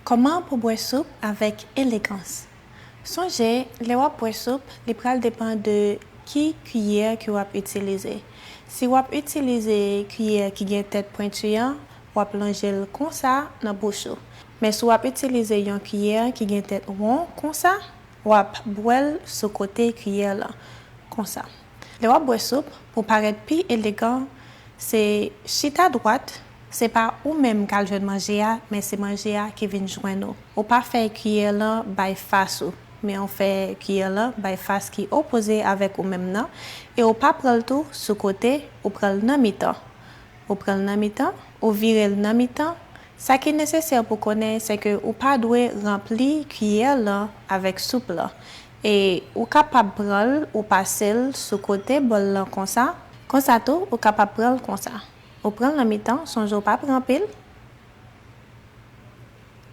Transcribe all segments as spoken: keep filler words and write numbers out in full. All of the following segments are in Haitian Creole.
Kòman pou bwè soup avèk elegans? Sonje, lè w ap bwè soup, li pral depann de ki kiyè ke w ap itilize. Si w ap itilize kiyè ki gen tèt pwenti an, w ap lonje l konsa nan bouch ou. Men si w ap itilize yon kiyè ki gen tèt won konsa, w ap bwè l sou kote kiyè lan, konsa. Lè w ap bwè soup, pou parèt pi elegan, se chita dwat, se pa ou menm k al jwenn manje a, men se manje a ki vin jwenn ou. Ou pa fè kiyè lan bay fas ou, men ou fè kiyè lan bay fas ki opoze avèk ou menm nan, e ou pa pran l tou sou kote, ou pran l nan mitan. Ou pran l nan mitan, ou vire l nan mitan. Sa ki nesesè pou konnen, se ke ou pa dwe ranpli kiyè lan avèk soup lan. E ou kapab pran l, ou pase l sou kote bòl lan konsa. Konsa tou, ou kapab pran l konsa. Ou pran l nan mitan, sonje ou pa pran anpil.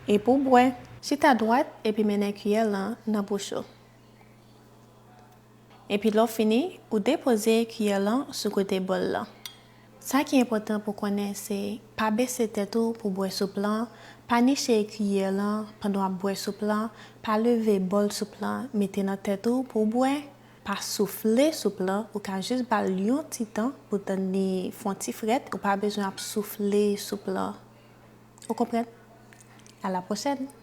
Epi w bwè. Chita dwat epi mennen kiyè lan nan bouch ou. Epi lè w fini, ou depoze kiyè lan sou kote bòl lan. Sa ki enpòtan pou konnen se, pa bese tèt ou pou bwè soup lan, pa niche kiyè lan pandan w ap bwè soup lan, pa leve bòl soup lan mete nan tèt ou pou w bwè, pa soufle soup lan, ou ka jis ba l yon ti tan pou tann li fè yon ti frèt, ou pa bezwen ap soufle soup lan. Ou konprann? A la pwochèn!